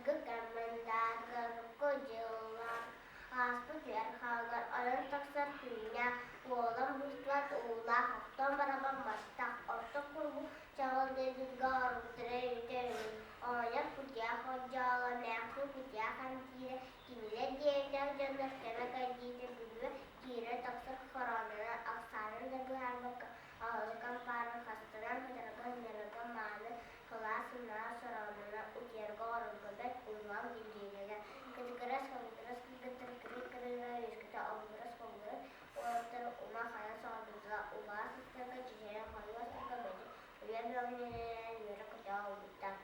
Былыргы кэммэндээтгэ урукку дьыллар ааспыт үөр-хааллар ойон тахсар күннээх, уолан быстыбат уулаах, охтон барабан мастаах, орто курбуу чаҕылдьыйбытга оруктара үүтэ үһү, оҕонньор кутуйах одьооло, эмээхсин кутуйах эмтиирэ, кинилэр диэбитэх дьоннор кэмэ-кэрдиитэ бүлүө киирэр-тахсар хоронунан ахсаанын да быһаарбакка аһылык ампаарын хастанан хатарга-ханньарарга мааны кылаас сымнаҕас сороонунан утуйарга оҕорорго бэрт уйулҕан дьиҥдьиэннэнэ кытыгырас-хабыгырас кыргыттар кырыы-кырыыга үөскэтэ обугурас-хобугурас уолаттар ума-хана соҕотугула убаҕас ыстарга чэчирэ хонуу астарга бөдөҥ үлэ бөҕөнүнэн үөрэ-көтө олбуттар.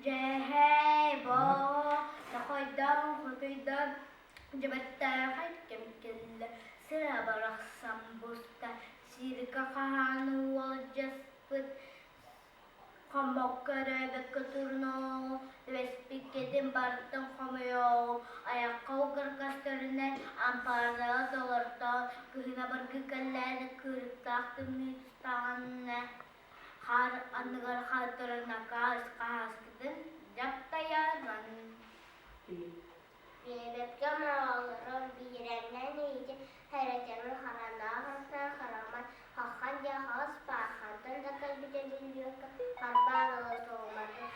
Дьэһэй боо, тохойдон, хотуйдон, дьыбэттээхэй кэм кэллэ, сыра барахсан буста, сиргэ хаһааны уолдьаспыт Хоммокко өрөөбөккө турунуоҕу, түбэспиккитин барытын хомуйуоҕу, айахха угар көстөрүнэн ампаардара толортоон, кыһына баргы кэллээнэ кыырыктаах тымныы тустаҕына, хаар анныгар хаайтаран накаас хаһааскытын дьаптайаран. Биэбэккэ оҥороллорун биһирэмнээн иһити хэрэтэрин харанаах хамсаан харамай хаххан диэн хаҕыс паархантан да кэлбитэ биллибэккэ харбаан ыла суолумарга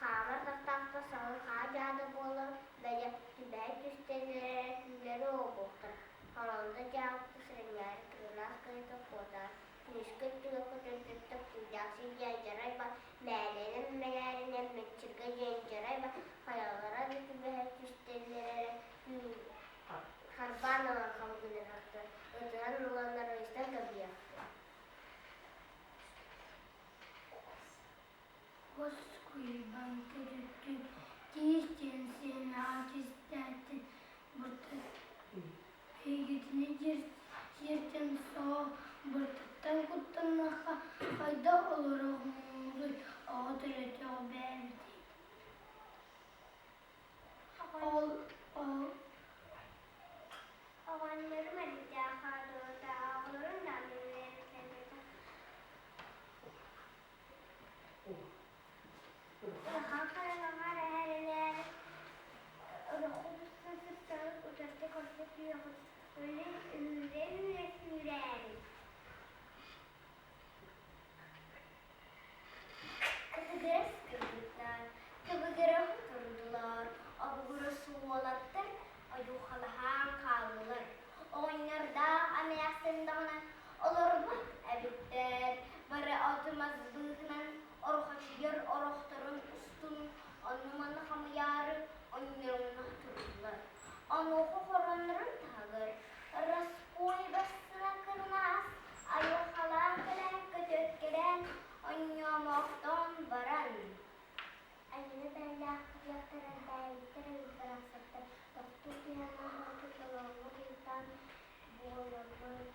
хаамар тахтаахта саҥа хаа дьаада буолан бэйэ түбэһэ түстэннэрэ түүлэри уобуохтар Харонда дьаабыта сириннээри кырынаас кыһыта куотаан күнүскү өттүгэр көтөрдөттө күүдээх сиргэ дьарай ба мээлэнэн мэлээринэн мэччиргэ диэн дьарай ба хайалара да түбэһэ түстэллэр эрэ харбаан ылан халгынырахтар ытыран ыланнар ыйыстан кэбиһиэхтэр. Хос куйбан төрүттүн тиис диэн сиэмэҕэ кистээтин быртат Эйгитини сиэртэн суох быртаттан куттаннахха хайдах олороҕунуй, оҕо төрөтөҕө бэйэбитий? Ол ол Оҕонньорум эрдээх хаадыта оҕолорун даҕаны үөрэтэллэрэ. Улахан хараҥаҕа эһэринээр Орохубуттан сыттаҕын утарыта көрсө түһүөҕүн, өлөн үүрэ-үүрэ сүүрээрин. Кытыгырас кыргыттар кыбыгыраһы турдулар, обугурас уолаттар ойуохалаһан хааллылар. Оҕонньордоох эмээхсин даҕаны олорбут эбиттэр, бары от-мас быыһынан орохочуйар орохторун устун онно-манна хамыйаары онньоҥноох турдулар. Онуоха хороннорун таһыгар Распой бастына кырынаас айылҕалаан кэлэн көтүөккэлээн онньоомоохтоон баран Айыыны бэллээх кутуйахтар эрдээбиттэр эбит барахсаттар тохтуу түһэн аһаҕаты толооҥҥо тыытаан буоламмын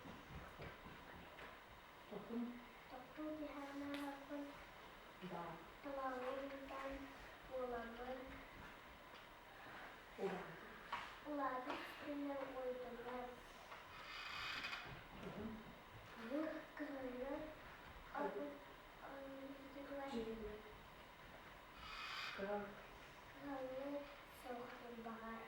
тохтуу түһэн ааһарбын толооҥҥо тыытаан буоламмын улаатар түспүннэр уойдуннар кыһыҥҥы Кыһыҥҥы суохтурбаҕар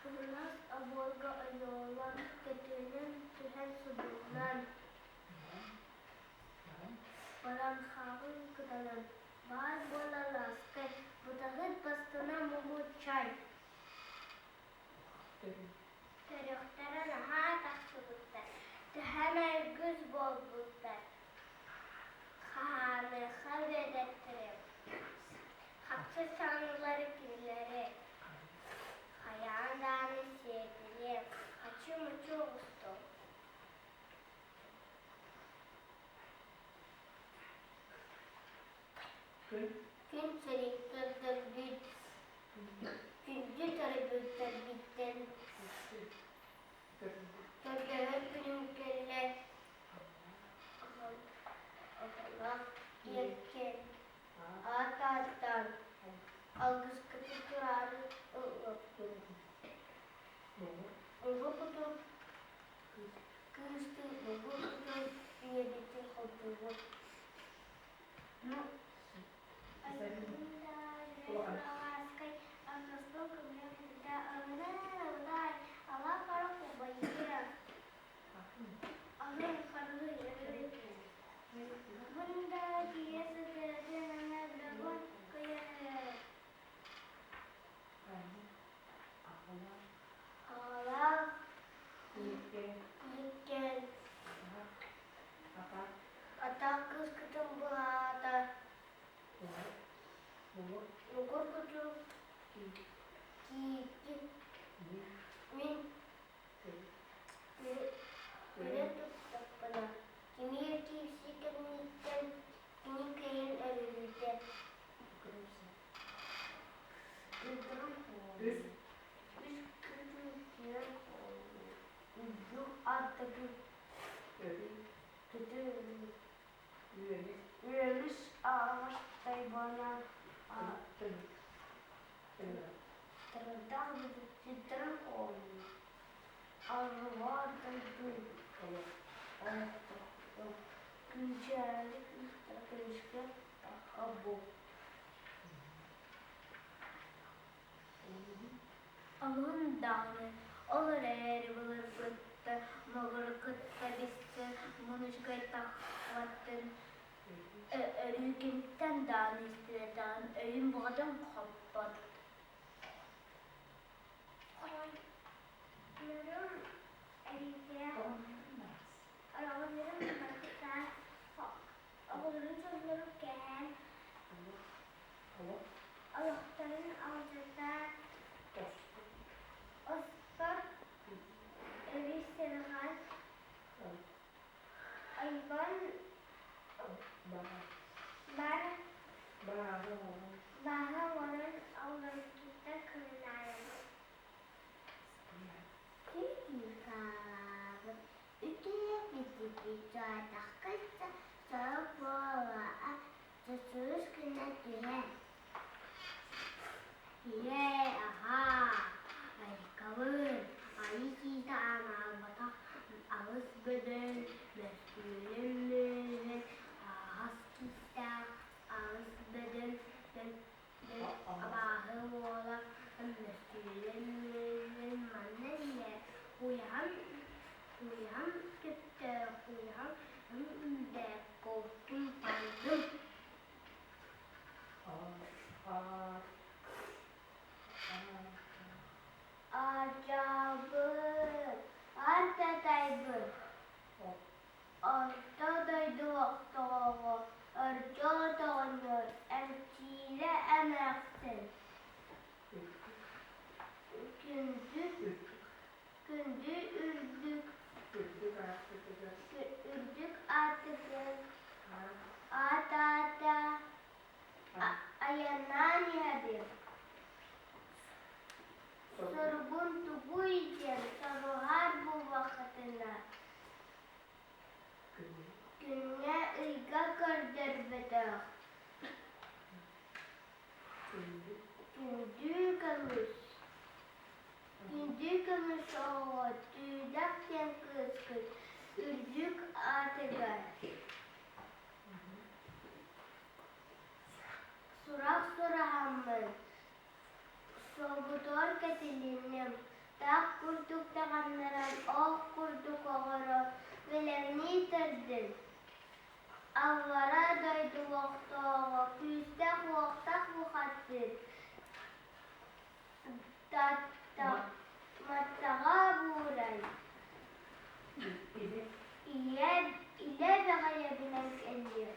Кырынаас обуорга ойуолаан көтүөнэн түһэн субуллан баран хаҕын кытанан баар буола лааскай бытаҕыт бастана муҥуччай Төрүөхтэрэ наһаа тахсыбыттар, төһө эмэ үгүс буолбуттар, хаһааныахха үөдэттэрэ, хапчы саҥалары кинилэри хайаан даҕаны сиэтилиэм, хачы-мучу оҕустум. Күн сирин көрдөрбүт Күндү төрөппүттэрбиттэн көрдөһөр күнүм кэллэ аҕалаах ийэккэм аат ааттаан алгыскытын тураары ыллаппын. Уҥа кутун кыыстыы уҥа кутун ийэ Хотугу Атах кыыскытын быһаата Муҥур кутур киирдим мин көрө турдахпына тимир киирсии кэнниттэн кини кыайан өрүһүйдэ Үс күн үрдүк ардыгы Үөлүс аҕыс тайбана тырыдах бүтүттэн Арҕаа дойду олохтоохторо Күнчээри кыыстара көмүскэ тахха бу Алын даҕаны, ол эрээри былыргыттан муҥур кытта билсэн мунучкай таххаттан өрүүкүнтэн даҕаны истибэтэҕим өйүм бөҕөтүн хоппот Оҕолорум барахсан оҕолорун дьоннорун кэһэн олохторун алдьатан оспот өрүс сырҕан ойбон бар бааһы оҥорон олорбуттар кырынаайан Күүтүүкаабыт үтүө битиппит сорук буола чочурус гына түһэн Ийээ, аһаа, айкабын, айыы киһитэ анаабатах алыс бөдөҥ, мөссүөнүм мүөһүн аһаҕас киистээх алыс бөдөҥ абааһы уола мөссүөнүм мүөһүн манна иһэр куйаҕам куйаҕам сөптөөх куйаҕам үрдээх куттум пандым Ардьаабыт, ардатайбыт, Орто дойду олохтооҕо Ордьоот оҕонньор, Эмчиилэ эмээхсин Күндү күндү үрдүк үрдүк аатыгар аат аата айаннаан иһэбин. Соругун тугуй диэн соруһар буоллаххытына, күҥҥэ ыйга көрдөрбөтөх Күндү көмүс Күндү көмүс оҕо Түүлэх диэн кыыскыт үрдүк аатыгар Сурах сураһаммын, суолбутугар кэтилинним, таах курдук таҥыннаран, оох курдук оҥорон бэлэмнии турдум. Аллара дойду олохтооҕо күүстээх-уохтаах бухатыыр Маттаҕа буурай Илэ бэҕэйэбинэн кэллим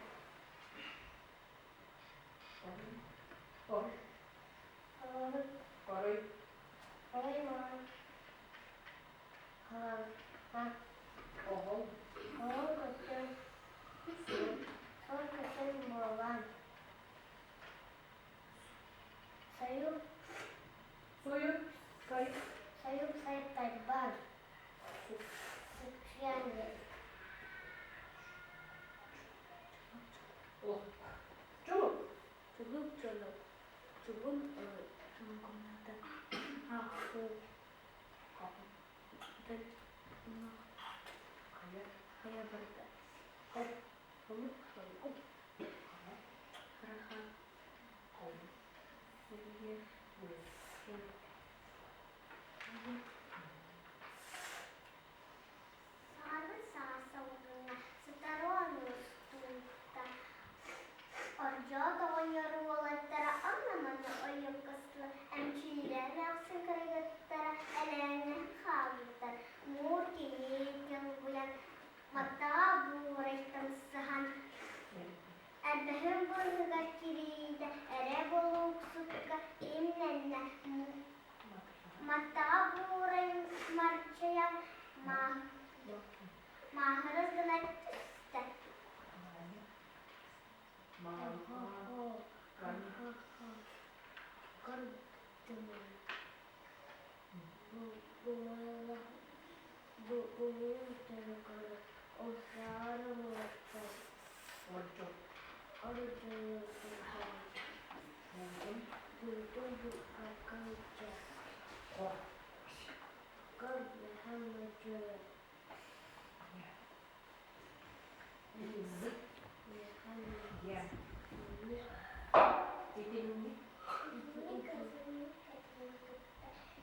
Чулук чолок чугун чугуната ахсу хайа барда. Саҥарбыт саҥа салгыҥҥа сытаруон устуута Ордьоот оҕонньор уолаттара онно-манна ойуоккастылар, эмчилэрэ эмээхсин кыргыттара элэҥнэһэн хаалбыттар, муур кини дьолгуйан, маттаҕа буурайтан сыһан, эрбэһин быыһыгар кириитэ эрэ болууксукка имнэннэ, маттаҕа буурайын марчыйан, мааһырыс гына түстэ.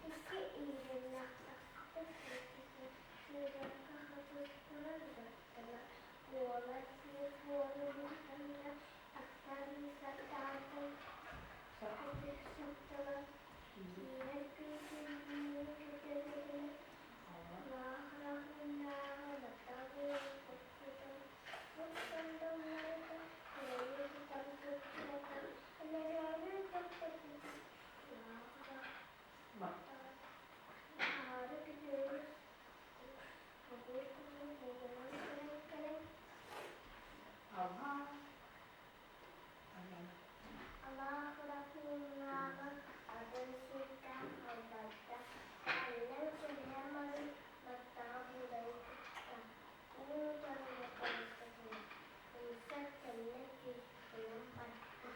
Икки иилиннэх тахсыбыт сыырга хатыыстара бырахтылар, уола сыыр буорун таһыгар тахсан сатаатан саптылар, киирэр күн көтөрүнэн Анньан кэбиһэр маһын баттаҕа буудайан тутта, уу-утары боппоруостатына, умса төннө түспүтүнэн барда.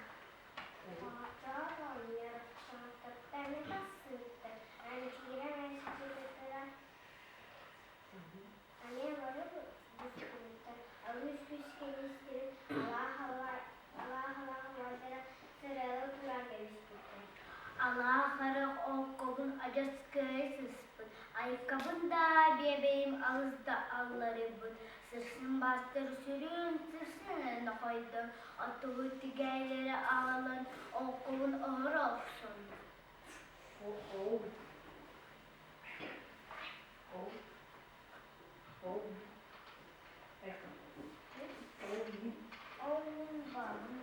Оҕочоос оҕонньор соһуттахта эмэ тахсыбыттар, эмчигирэ эмэстибиттэрэ эмиэ бары буспуттар, алыс күүскэ илистибит алаах-алаах убайдара сырыала туран кэбиспиттэр. Алаах харах ооккобун адьас кыайа сыспыт, айкабын даа биэбэйим алыс да алларыйбыт, сырсын баастар сүрүн сырсын эрэ нохойдор, оттубут тигээйлэри аҕалан ооккобун оһоро охсун. Ол мин баҕам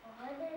оҕо да